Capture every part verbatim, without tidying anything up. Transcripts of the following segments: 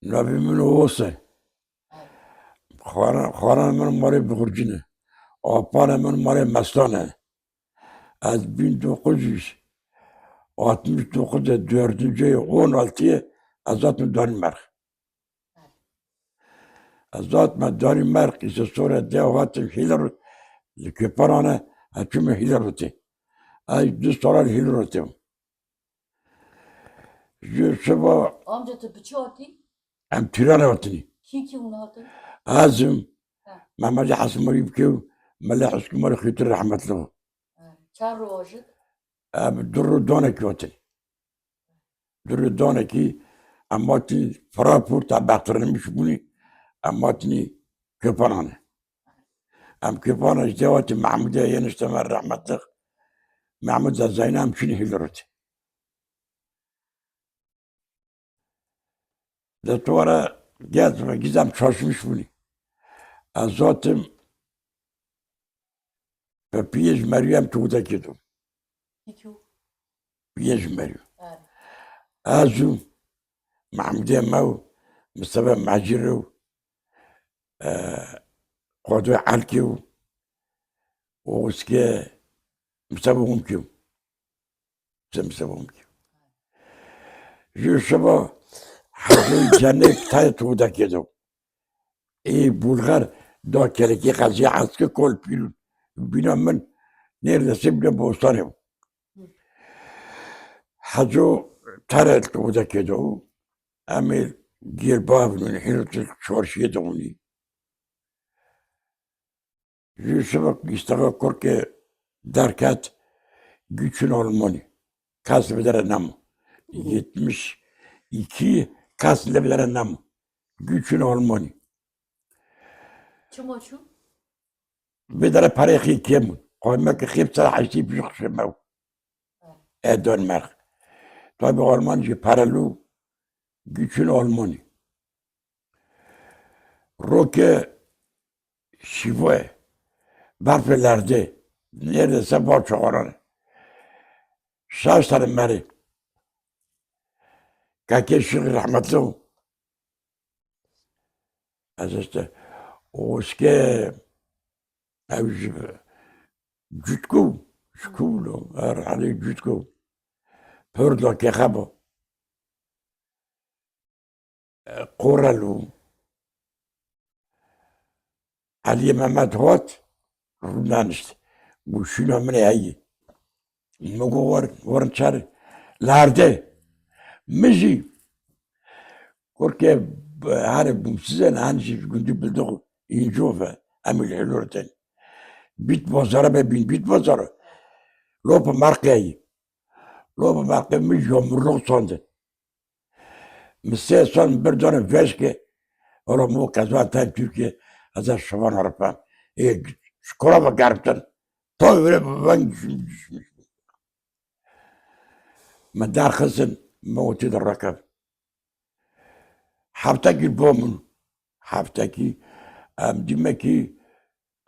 Navê min Oğuz e. Xwaran, xwaran min malê Bixurcîn e. Apana min malê Mestan e. Ez bin dokuz yüz altmış dokuz de dördüncü ayı on altı ez hatim Danimark. Ez hatim Danimark, îse sonra de hatim Hillerød, li Köpenhamn, ez çûme Hillerødê. Ez du sala li Hillerødê bûm. Ji şeva Amca, tu bi çi hatî? Em tîrane hatinî. Kî kî hûn hatin? Ez im, Ha. Mehmet Hasan Morî bikew, Mele Heskî Morî Xîtir rehmetli bû. Ha. Çar roj e? Em du roj donekî hatin. Du roj donekî em hatin Frankfurt, em bextrenmiş bûnî, em hatinî Köpenhamn. Em Köpenhamn ji dewatî Mehmûdê yê nişte me rehmetli. Mehmûd Zezayna em çûnî Hillerød. De tu were gez ve gizem çalışmış bûnî. Ez zatim bi piyê ji meriyem tu de kedim. Piyê kî? Piyê ji meriyo. Evet. Ez û Mehmûdê me û Mistefa Mecîr û, e, Qodê Elkê û Oğuzkê Mistefa Umkê û. Mistefa Umkê. Ji şeva Hecî Cennet tayê tu de kedim. Ê Bulgar da kelekî qezî eske kol pîl bîna min neredeyse bîna bostanê bû. Heco tere tu de kedo. Em ê gêr bavin hîn çarşiyê de hûnî. Ji şevek îstava kurke derket, güçün Almanî. Kas li vê dere nemo. Yetmiş iki kas li vê dere nemo. Güçün Almanî. Çima çû? Vê dere perê xê kêm bûn. Qoymeke xê bi ser heştê pişt xişe me. E Danimark. Tabi Alman jî perelû güçün Almanî. Roke şîvoye, berfê lerdê, neredeyse bar çaxaran e. Şaş tane merê. Kekê Şîx rehmetli û ez işte o şke ev ji Cutku, ji ku lo, her halê Cutku. Pir da kexe bo. Qorel û Eliyê Mehmet hat, rûnanişt. Û şûna min ê heyî. Min got, "Wer, werin çar." Li herdê. Min jî kurkê, hanê bûmsiz e, hanê jî gundî bildiq, încof e, em ê li Hilorê tên. Bît bazara be bîn, bît bazara. Lopa merqê heyî. Lopa merqê min ji mirloq sandin. Min sê san bir dane veşke, ola mo kezan ten Türkiye, ez ez şivan arifem. Ê, ji kura ve germtin. Taw were veng düşmüş. Min derxistin, min otî de rekev. Heftekî bo min. Heftekî, em dîmekî,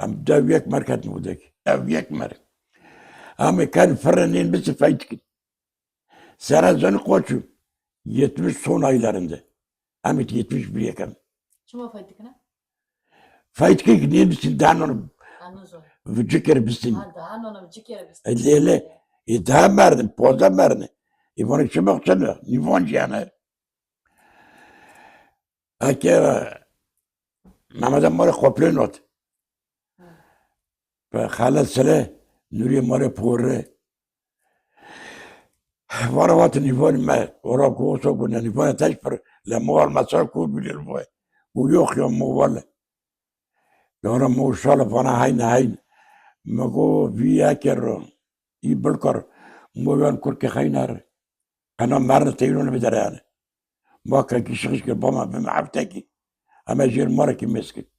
em dev yek mer ketin odekî. Dev yek mer. Em ê ken firre nên bisi feyt kin. Sere zon koçu. Yetmiş son aylarında. Em ê yetmiş bir yekem. Çima feyt dikine? Feyt kin ki nên bisin daha non Anladım. Vücik yeri bisin. Ha, daha non vücik yeri bisin. E, lele. E, daha merdin, poza merdin. E, bunu kim yok sana? Nivan yani. Eke Mehmet Emre Koplenot. Ve Xaled Sele, Nuriye Mare Pore. Vara vat nîvan me, ora ku oso ku ne nîvan teş per, le mo al masal ku bilir voy. Ku yok ya mo vale. Yara mo şala vana hayne hayne. Me go vi ya kerro. İ bilkar. Mo yan kurke haynar. Kana marne teyrone bir dere yani. Ma ka ki şixiş ke bama bim hafteki. Ama jir mara ki meskin.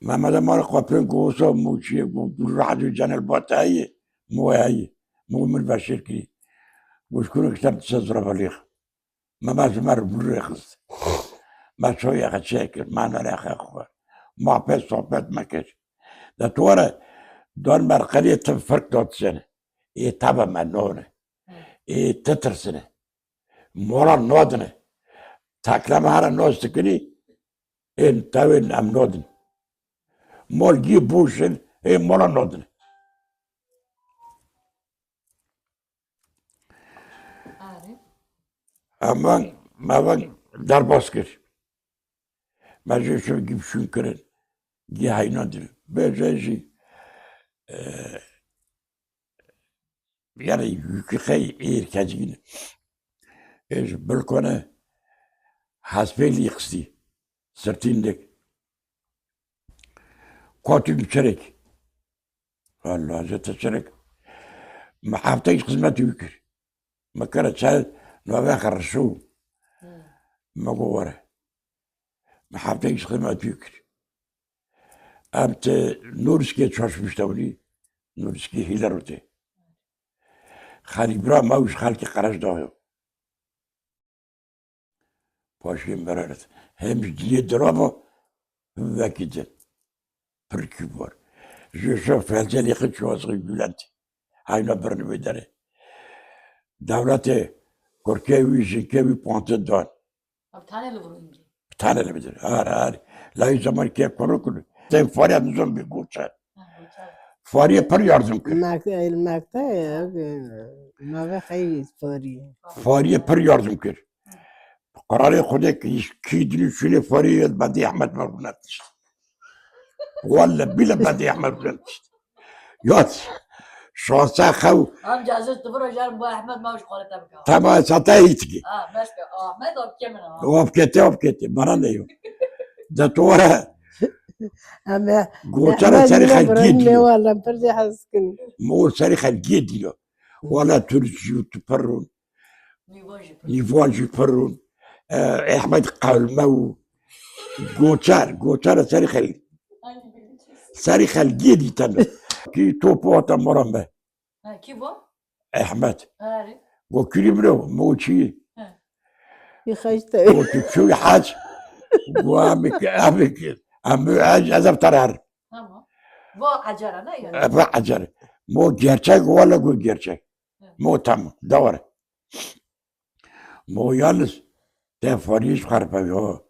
Mehmet Emre Kaplan ku wisa mûçiyê ku rahat û cenel batayê, mû heyî, mû min veşêr kirî. Goşkunik ser dise ziravelîx. Me me ji me re rêxist. Me çoyê xwe çêkir, me nerê xwe xwe. Ma pê sohbet me kir. De tu were, don me re qeliyê tim firk dot sene. Ê tebe me none. Ê titirsine. Mola nadine. Tekleme here nas dikinî, ên tewên em nadin. Mol gî bûşin, ê mola nadine. Arê. Em van, me van derbas kir. Me jê şo gî şûn kirin. Gî heyna dir. Bêje jî, e, yani yükü xey êr kezîne. Êj bilkone hespê lî xistî. Sirtîn dik. Kotî bi çirek. Allah, je te çirek. Me hefteyî xizmetî wî kir. Me kere çay navê xerşû. Hmm. Me got were. Me hefteyî xizmetî wî kir. Em ti Nûrskê çaşmîştewrî, Nûrskê hîle rûtê. Xelî bira me û ji xelkê qereş dayo. Paşê meraret. Hem ji dilê dirava, hem vekî din. Pir kî bor. Ji şo felcelê xi çuwazxî Bülent. Heyna birin wê derê. Dewletê kurkê wî, jinkê wî pantin dan. Bi tane li vir û îngî. Bi tane li vir. Har, har. Layî zaman kê kuru kuru. Sen fare nizam bir goçer. Ha, goçer. Fare pir yardım kir. Mek-, el mekte ya, nave xeyî fare. Fare pir yardım kir. Qurarê Xwedê ki kî dilî şûnê farî yê bendê Ehmed Mergûnet dişt. Welle bîle bendê Ehmed Mergûnet dişt. Ya şansa xew. Amca ez tu viro jar bu Ehmed ma xalete bika. Tema sata hît ki. Ha, meşke Ahmet opke min ha. Opkete, opkete. Bana ne yok. De tu were. Ama goçara Ehmed serî yine xelkê buranın ne dîyo. Var lan, pir de haskin. Mor serî xelkê dîyo. Wala turist YouTube perron. Nîvan jî pir rûn. Nîvan jî pir rûn. E, Ehmed Qewlme û Goçer, Goçer e serî xel-, serî xelkê dîtene. Kî topu hate mora me. Ha, kî bo? Ehmed. Erê. Go kîrî min o, mo çî? He. Yê xeşte. Go tu çûyî hec? Go em ki, em ki, em hec, ez ev te re herim. Tamam. Bo ecere ne yani? E, bo ecere. Mo gerçek, wala go gerçek. He. Mo tamam, dewar. Mo yalnız te farî ji xwe re pevî ho.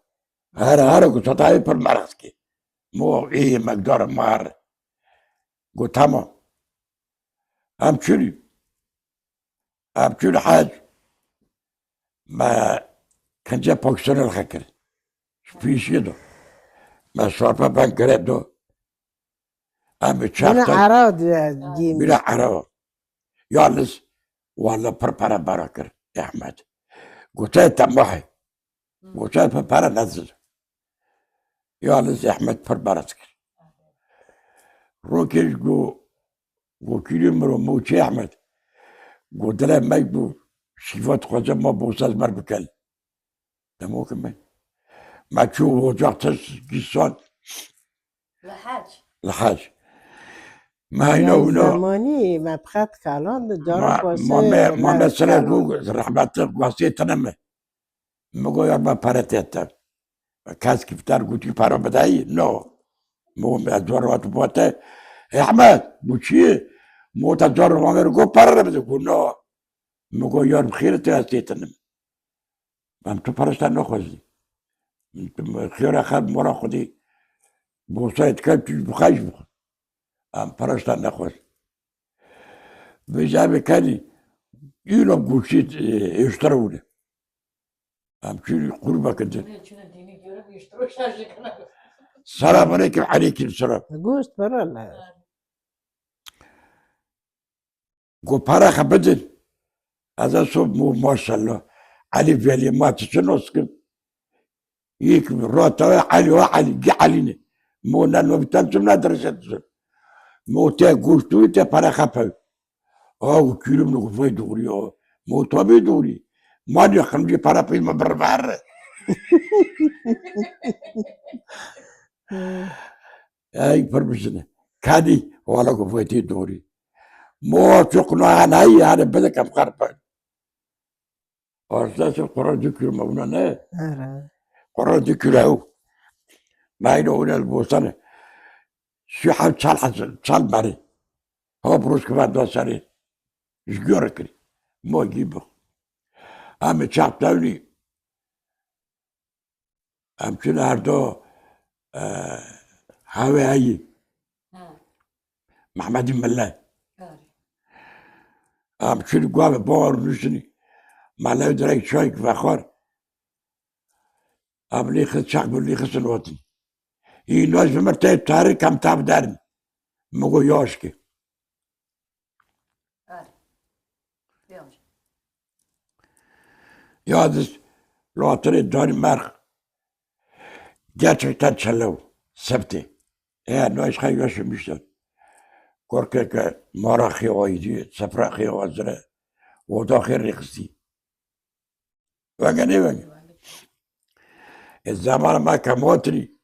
Here, here ku Setayê pir meraq dike. Mo ê yemekdar mar. Got, tamam. Em çûn. Em çûn hec. Me kince Pakistanê li xwe kir. Ji pêşiyê do. Me şarpe ben gire do. Em bi çax Bîna te-, Ereb diye giymiş. Bîna Ereb. Yalnız, walla pir pere bera kir, Ehmed. Gote temahê. Gote pir pere nezir. Yalnız Ehmed pir bera kir. Rokê ji go, go kîrî miro, mo çi Ehmed? Go dile me bu şîva dixwaze ma bo sez mer bikel. Demo ki me, me çû ocak tişt gîsan. Li hec. Li hec. Me heyna wina. Zemanî me bi xet kalan di cara ma, xwesê ma me, ma me sere go rehmetli guasê tine me. Me go ya me pere tête. Kes kiftar gotî para bidayî? No. Mo me zor hat bote. Ehmed, bu çi? Mo ta zor ma ver go para bide go no. Me go yar bi xêr te ez têtinim. Em tu peresta nexwezî. Xêra xelk mora Xwedê bosayê dike tu ji bixwe ji bixwe. Em peresta nexwez. Vêca vê kenî îro goştê, e, êştira wile. Em çûnî qurbe kirin. Selamun aleyküm, aleyküm selam. Goşt pere ne. Go para xwe bidin. Ez a sob mo maşallah. Elî velî ma tu çi nos kim? Yek rota Elî wa Elî, gi Elî ne. Mo ne no bitan çim ne derece dizin. Mo te goştu te para xwe pew. Aw kîrim no vay doğru ya. Mo tabi doğru. Ma ne xemci para pey ma bir ver. Ey pir bizine. Kadî wala go vay te doğru. Mo çok nahanayı yani bile kam karpa. Arsa se Kur'an zikir me buna ne? Ara. Kur'an zikir ew. Mayne ona el bosane. Şu hem çal hasan, çal bari. Ha buruz ki ben da sari. Jgör kiri. Mo gibi. Em ê çax tewnî. Em çûn herdo, e, hewê heyî. Ha. Mehmedî Mele. Erê. Em çûn guavê bawar nûşinî. Melew direk çayek vexwar. Em lê xist çax bû lê xistin otin. Î noj bi mir teyb tarik em tav derin. Min got ya aşkê. Erê. Pênc. Ya diz latirê darî merx. Gerçekten çelew. Sebtê. Eğer noj xey yaşamışlar. Korkeke mara xê aydi, sefra xê hazire. Oda xê rêxistî. Wenge nêwenge. E, zamana me ke motrî,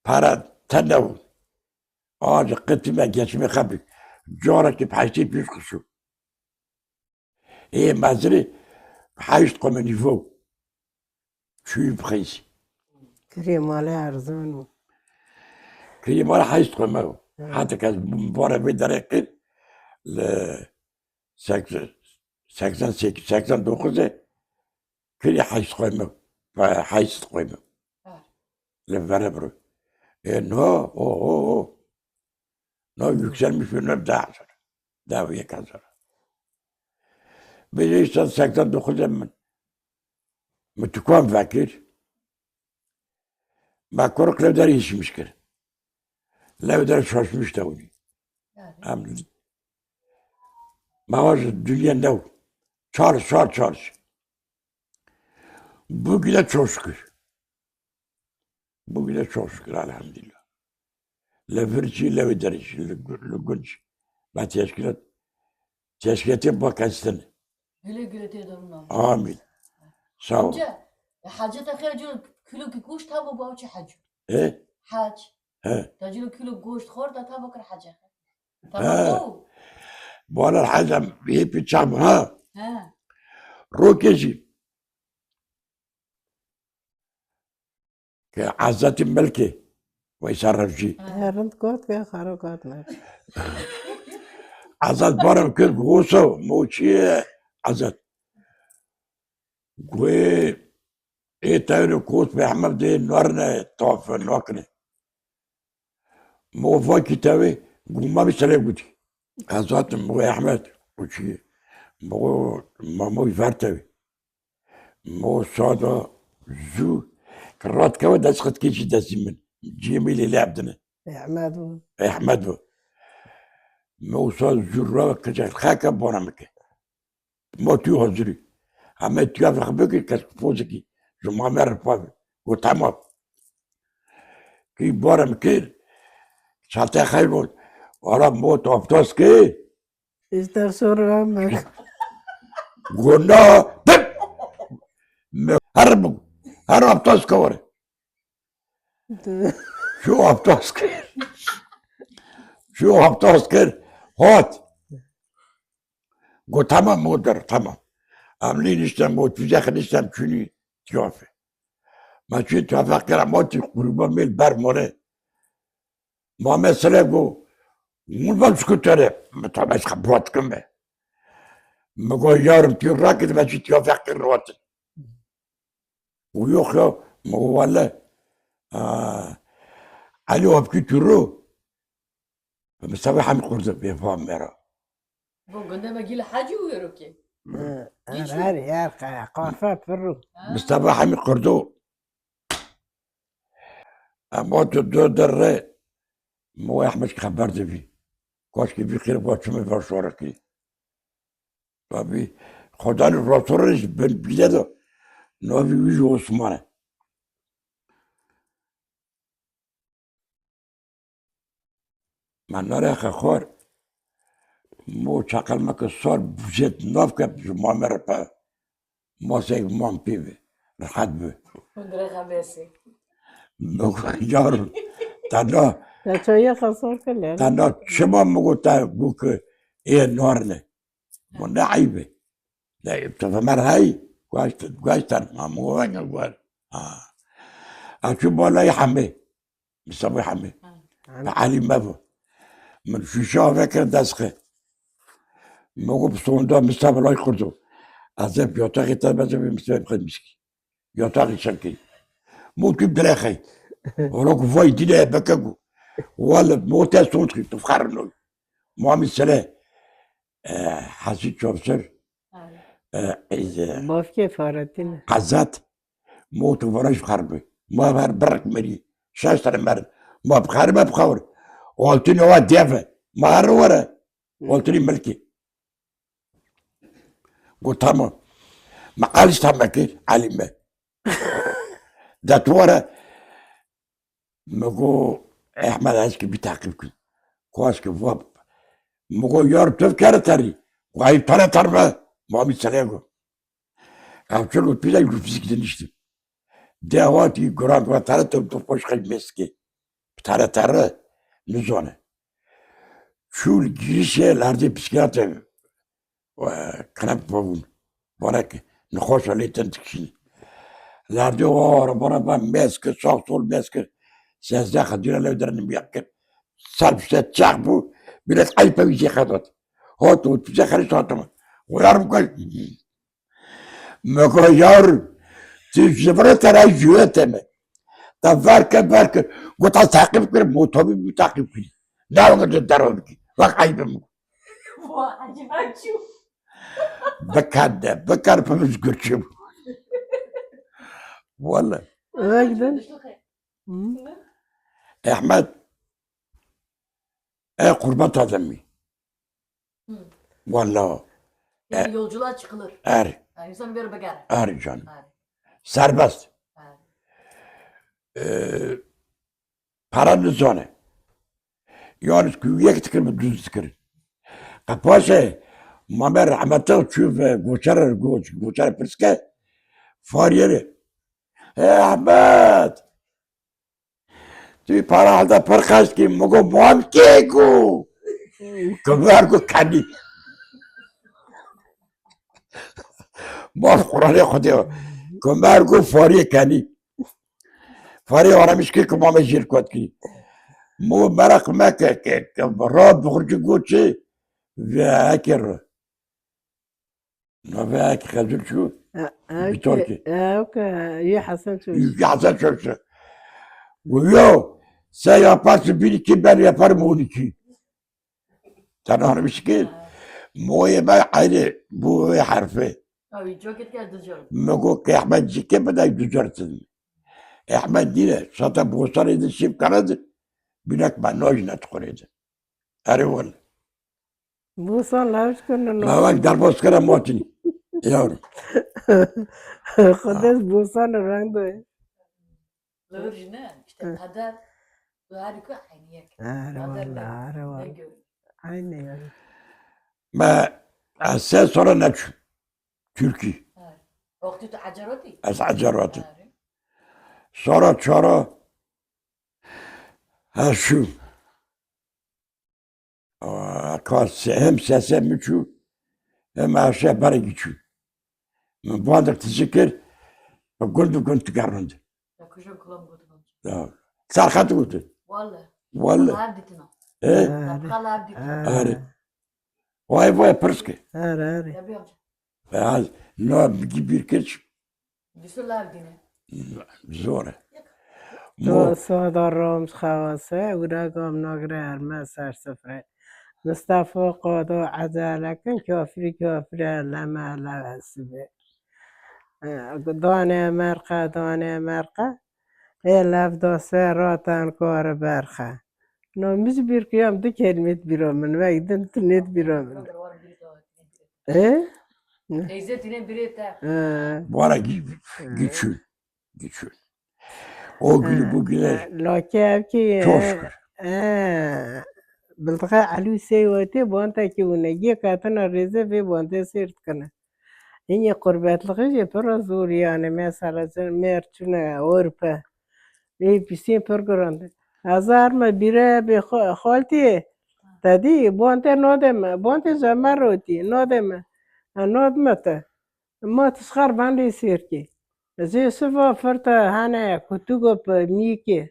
para te nebû. Ancî qitî me geçimê xebik. Carekî bi heştê pênc qişo. Ê mezirî heşt qomê nîvo. Çûyî bi xeyzî. Kirê malê erzan û. Kirê malê heşt qomê. Ha. Heta ke ez bara vê derê qir, li seksen, seksen sekiz, seksen dokuz e, kirî heşt qoyme, heşt qoyme. Ha. Li vere biro. E, no, o, o, o. No yükselmiş bir no daha sonra. Daha bir yakın sonra. Biz işte seksen dokuz e min, min tukan vekir. Me kuruk lev der işmiş kir. Lev der şaşmış da wî. Em, me vaj dinya new. Çalış, çalış, çalış. Bugüne çok şükür. Bugüne çok şükür, elhamdülillah. Li vir jî, lewê derê jî, li gu-, li gund jî. Me teşkîlat, teşkîlatê Pakistan. Gule gule tê de rûna. Amîn. Sağ ol. Amca, e, hacê te xêr cilo kilo ki goşt tava bu, çi hacı? E? Hac. He. Te cilo kilo goşt xor da tava kir hacê. He. Tamam bu. Bana hacam hep çam ha. He. Rokê jî. Ke Azatî Milkê, Weysel Revcî. He, rind got ke xero got me. Azat barem kir, goso, mo çi ye Azat? Guê, ê teyro kot be heme dê narine, tafe nakine. Mo vakî tewê, guma bi sele gudî. Azat mo Ehmed, o çi ye? Mo, mamoy ver tewê. Mo sada zû, ki rat kewe dest xitkê jî destî min. Cemîlê lê evdine. Ehmed bû. Ehmed bû. Mo sa zû ra kecek xeke bona min ke. Ma tu hazirî. Heme tu ya vexbekî kes pozikî. Ji ma me re pavi. Go tamam. Ki bara min kir. Çate xeyr bol. Ara mo tu aptas ki. Îster sor ramek. Guna, dip. Me her bu, her hafta skawar. Şu hafta asker. Şu hafta asker. Hat. Go tamam moder, tamam. Amlî niştem, mo tüzek niştem çünü tiyafe. Ma çünü tiyafe kera ma tü gruba mil ber more. Ma mesela go, hûn van skutere, min tabe ez xebrat kim be. Min go, yarim tu rakid, me jî tiya veqir rotin. Û yok ya, min go, wele, a, Elî Hopkî tu ro, min sebe hemî qurdu, bê fam me ra. Bu gunde me gîle hecî û yero ki. Hı, her, her, her, qafe, pirru. Ha. Min sebe hemî qurdu. Ema tu dû derre, mo Ehmed xeber de vî. Kaşkî vî xêr va çimê va şorekî. Tabî, Xwedanî raşorê ji bin bîle de, navî wî jî Osman e. Me narexe xwar, mo çaqel me ke sar bûjet nav ke ji ma me re pe. Masek man pê be, rehet be. Hûn direxe besê. Me got, yar, te na, te çaye xesar kir le. Te na çima me got te got ke ê narine. Mo ne eyb e. La, te femer hey, guaşt, guaştan, ma mo venge guar. Ha. A çu balay hame. Misabe hemî. Ha. Te Elî me bû. Min şûşe ave kir dest xwe. Min got, bi sonda Misabe lay xurdo. Ez ê bi yataxê te bezê bê misê bixwe miskî. Yataxê şekê. Mo tu direxey. Ola ku vay dine beke ku. Wala mo te son ki tu fxar no. Muhammed Sele. E, Hesî Çavsir. E, e, Bavkê Faretîne. Qezet. Mo tu vana ji xerbi. Ma her birek merî. Şeş tane merd. Ma bixerime bixewir. Altine wa deve. Ma her were. Altine milkî. Got, tamam. Me Elî tamam kir, Elî me. De tu were, me got, Ehmed, ez ki bir takip kir. Kuas ki vab. Me got, yar tu kere terî. Got, ayıp tane terme. Mami Sele got. Ev çi got, pîle got, fizik deniştim. De hatî guran got, tare tu, tu poş xey meske. Tare tare, nizane. Çû li girîşê lerdê bisikletê, e, kirep bûn. Barek nexweşa lê tên dikişînî. Lerdê o arabana ben mez kir, sağ sol mez kir. Sezdeh xedîra lew derin miyak kir. Ser bi ser çax bû, bilet eype wî jê xedat. Hat û tu jê xerî satime. Xuyar bû kay. Me got, yar, tu ji vir te re jûye te me. Te ver ke, ver ke. Got, ez teqîb kirim, motorî bi teqîb kirî. Ne weke tu dero bikî. Wek eyb e min. Vay, acaba çû. Bikende, bikar pimiz gurçim. Wala. Öyle. Hı. Ehmed, e, qurban tademi. Hı. Wala. Yani E, yolculuğa çıkılır. Er. Yani insan bir bagara. Er canım. Er. Serbest. Er. E, para nizane. Yani ku yek dikir mi düz dikir. Qepaşe, Mame rahmetli çû ve goçer, goç, goçer pirske, fariyeri. Hey Ahmet! Tu para halda pir xeş kî, mi got, "Muam kê ku?" Kumer ku kenî. Maf Qur'anê Xwedê. Kumer ku fariyê kenî. Fariyê aramiş kir ku mame jêr kot kî. Mo meraq meke ke, ke, ke, ra bixurci got çi? Ve heke ro. Navê ek Xezir çû? E, e, Vîtor ki, ki. E, ew ki, yê Hesen Çavuş. Yê Hesen Çavuş. Û yo, se yaparsın bir iki, ben yaparım on iki. Sen anlamış ki, Ha. Moye me aynı bu harfi. Abi, çok etkiler düzüyorum. Me got ki Ahmet Cike mi de düzersin. Ahmet dine, zaten bu sarıydı, şif karadı. Bilek ben nojne tukuruydu. Erê wele. Bosan lewş kirine no. Ma wek derbas kira matinî. Yavrum. Xwedê ji bosan reng doye. Lewr jî ne, işte Hı. Kader, bu harika aynı yek. Are Kader wala, ne, are wala. Ne görür. Aynı yek. Ma ez se sora neçû. Türkiye. Are. Wextî tu ecerotî? Ez ecerotî. Are. Sora çara ha şu. Aa, ka se-, hem sese mi çû, hem aşağı berê çû. Min bandik tizikir, bi gund bi gund digerand. Ya kujan kulam gotin. Ya. Serxet gotin. Walla. Walla. Lav ditina. E? Ha, Tabqa lav ditina. Ha. Are. Vay vay pirske. Are, are. Ya bir amca. Ya, no, bir, bir kez Dîsa lav dîne. Zor e. To soda rom xewase, wira gam nagre erme ser sifre. Mustafa qado ecele kin, kafirî kafirî leme leve sibe. E, dane merqe, dane merqe. Ê lev dase ratan kore berxe. No, min jî bîr kiriya, em du kelmê di bîra min, wek din tu nê di bîra min. E? Teyze tine biri te. E. Bara gi-, güçlü. Güçlü. O günü bugüne Lake ev ki, çok şükür. E, bildixe Elî Hüseyin wetê, bante ki wine, yê katina rêze vê bante sêr dikine. Hinî qurbetlixê jî pir zor yani, mesela, mêr çûne Ewropa. Ê pîsên pir giran de. Hezar me bîre bê xo-, xaltî, te dî, bonte node me, bonte ze me rotî, node me. Ha, nod me te. Ma tişxar van lê sêrkê. Zê siva firta hane, kutugo pe mîkê.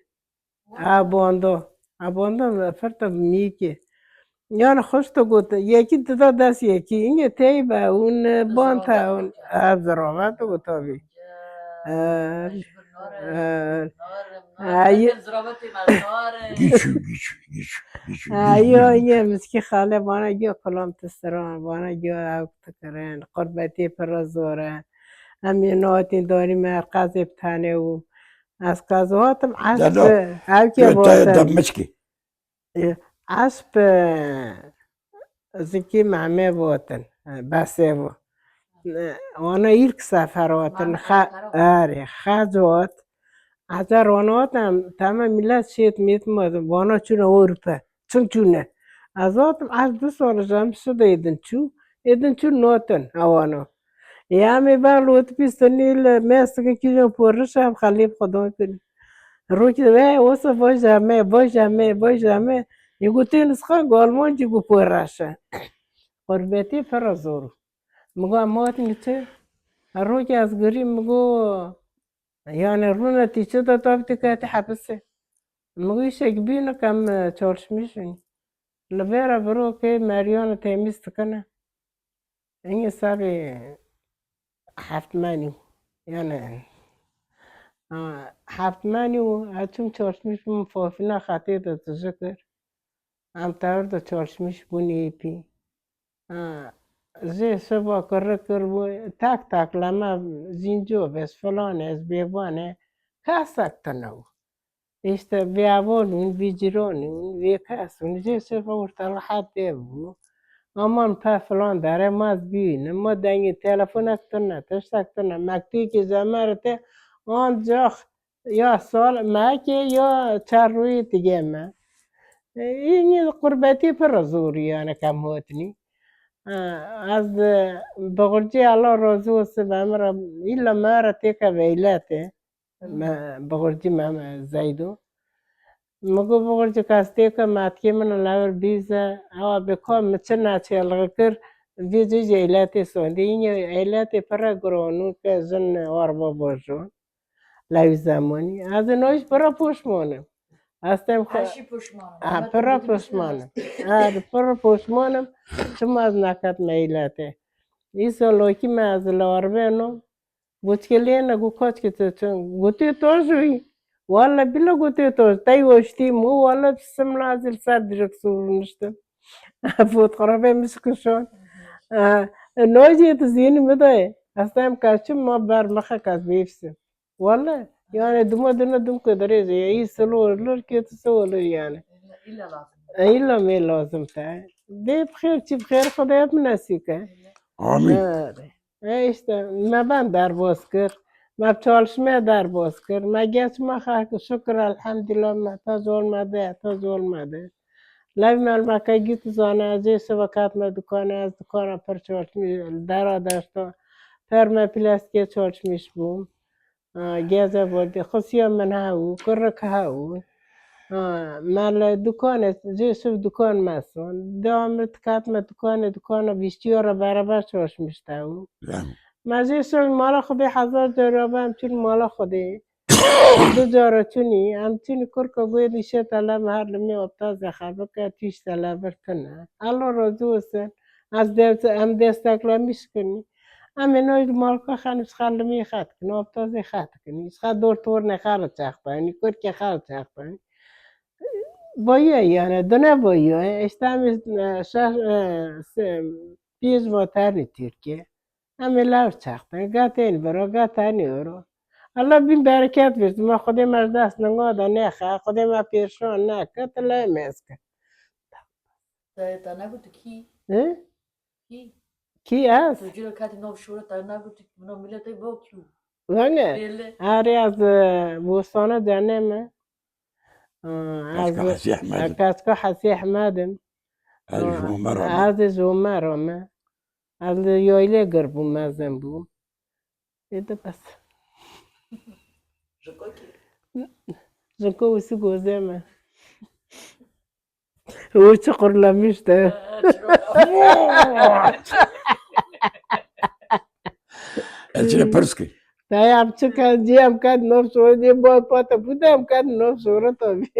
A bondo. A bondo firta mîkê. Yan xweş tu got, yekî dida dest yekî, înge teybe hûn, banta hûn. Ev ziravet got tabî. Er, er. Ay. Giçû, giçû, giçû, giçû, Ay, giçû, yo, giçû. Înge miskî xale bana giyo kulam tistiran, bana giyo ew tikirin, qurbetî pira zor e. Em yê nohatîn darî me her qezê bi tenê û ez qez hatim, eşq, Dada, ev kê yo, te botin. Dam miçkî. E, eşq, e, zikî Mehmê botin, e, besê bo. E, wana ilk sefer hatin, Mehmê xe-, Karo. Erê, xec hot. Ezer wana hatin, em, tamam millet şêt mêt ma, wana çûne Ewropa. Çim çûne. Ez hatim, ez du sal ji em şi de êdin çû, êdin çû notin, ewano. Ya me ben lotî pîstanî li mesike kîjan porişa em xelî bi Xwedayê kirin. Rokî ve wisa vajame, vajame, vajame. Yê gotê nisxan ku Almancî ku poreşe. Qurbetî pira zor. Mi got, em hatin çi? Rokî ez girî, mi got, yani rûne tî çi de tab diketî hepise. Mi got, îşek bîne ke em, e, çalışmîş in. Li vêre viro kê meriyane temîz dikine. Înge serê heft menî. Yani, ha, heft menî û ez çûm çalışmîş bûm, fofîna xetê de tije kir. Em tewr de çalışmîş bûn yê pî. Ha, jê şeva kir kir bû, tak tak leme zînco bes filan ez bêvan e, kesek tune bû. Îşte vê heval hûn, vê cîran hûn, vê kes hûn, jê şeva orta rehet dê bû. Aman pe filan dere ma ez bînim, ma dengê telefonek tune, tiştek tune, mektûkê zemer te, ancax ya sal meke ya çar rûyê dige me. E, înî qurbetî pir zor yani kem hotnî. E, ez, e, bi xurcî Allah razî olsun, be min re, îlla me re têke veyletê. Me, bi xurcî me, me Zeydo. Mi got, "Bi xurcî kastê ke matkê min lewir bîze, ewa bi ka mi çi neçelixi kir, vê cî jî eyletê sondê." Înî eyletê pire giron û ke jin arba bojon. Lewî zemanî. Ez ê noj pire poşman im. Ez tem xwe Her şey pişman. Ha, Ama pire tu poşman im. Ha, pire poşman im. Çima ez neketime eyletê? Îsa lokî me ez li arbe nom. Goçke lêne, got, "Kaçkê tu çi?" Gotê, "Tu jî wî." Walla bila gotê, "Tu jî." Tey goştî mu, walla pisim lazil ser direk sûr niştim. Fotoğrafê mi şikişon. E, nojê tu zînî mi dayê. Ez tem kaçim ma ber mixe kaz bêfsim. Walla, yani duma dina dum ke derê ya, iyi silo olur, kötü olur yani. İlla lazım. E, illa me lazım te. De bixêr, çi bixêr, Xwedê hep nasîb ke. Amîn. Evet. E, işte, me ben derbas kir. Me çalışmaya derbas kir. Me geç me xak, şükür, elhamdülillah, me taz olmadı, taz olmadı. Lev me, me ke git zane, ez ê sibe kat me dükane, ez dükana pir çalışmî, dera deşta. Per me plastikê çalışmîş bûm. Ha, geze bordî, xisiya min hebû, kurik hebû. Ha, me li dukanê, jê şiv dukan me son. Dewa min diket me dukanê, dukana vîstiyo re bereber çalışmîş te û. Yanî. Me jê şiv mala Xwedê hezar cara be, em çûn mala Xwedê. Du cara çûnî, em çûnî kurka goyê dîşe tele me her limê optazê xebike, tîş tele vir tune. Allah razî olsun. Ez dest, em desteklemîş kinî. Em ê no ji malka xen ji xwe limê xet kin, optazê xet kin, ji xwe dor tornê xwe re çaxtanî, kurkê xwe re çaxtanî. Boye yani, dine boye. İşte em, e, şeş, e, se-, pênc moterni Tirkiye. Em ê lew çaxtin, gatên biro, gatanî oro. Allah bin bereket versin. Ma Xwedê me ji dest ninga de nexe, Xwedê me pêşan neke, tu lê mezke. Te, te negotu kî? Hı? Kî? Kî ez? Tu cilo katî nav şûra, te negotu kî? Mina miletê bo kî? Venge? Bêle. Arê ez, e, bostana cenê me. Ha, ez Kaçka Hesî Ehmed im. Kaçka Hesî Ehmed im. Ez Ha, ji Omer im. Ez ji Omer im. Ez li Yaylê gir bûm, mezin bûm. Ê de bes. Ji ku kî? Ji ku wisi gozê me. Û çi qurlemiş de. Ez çi pirs kir. Dayê em çi ken, cî em ken nov şoro, cî boy pata bû de em ken nov şoro tabii.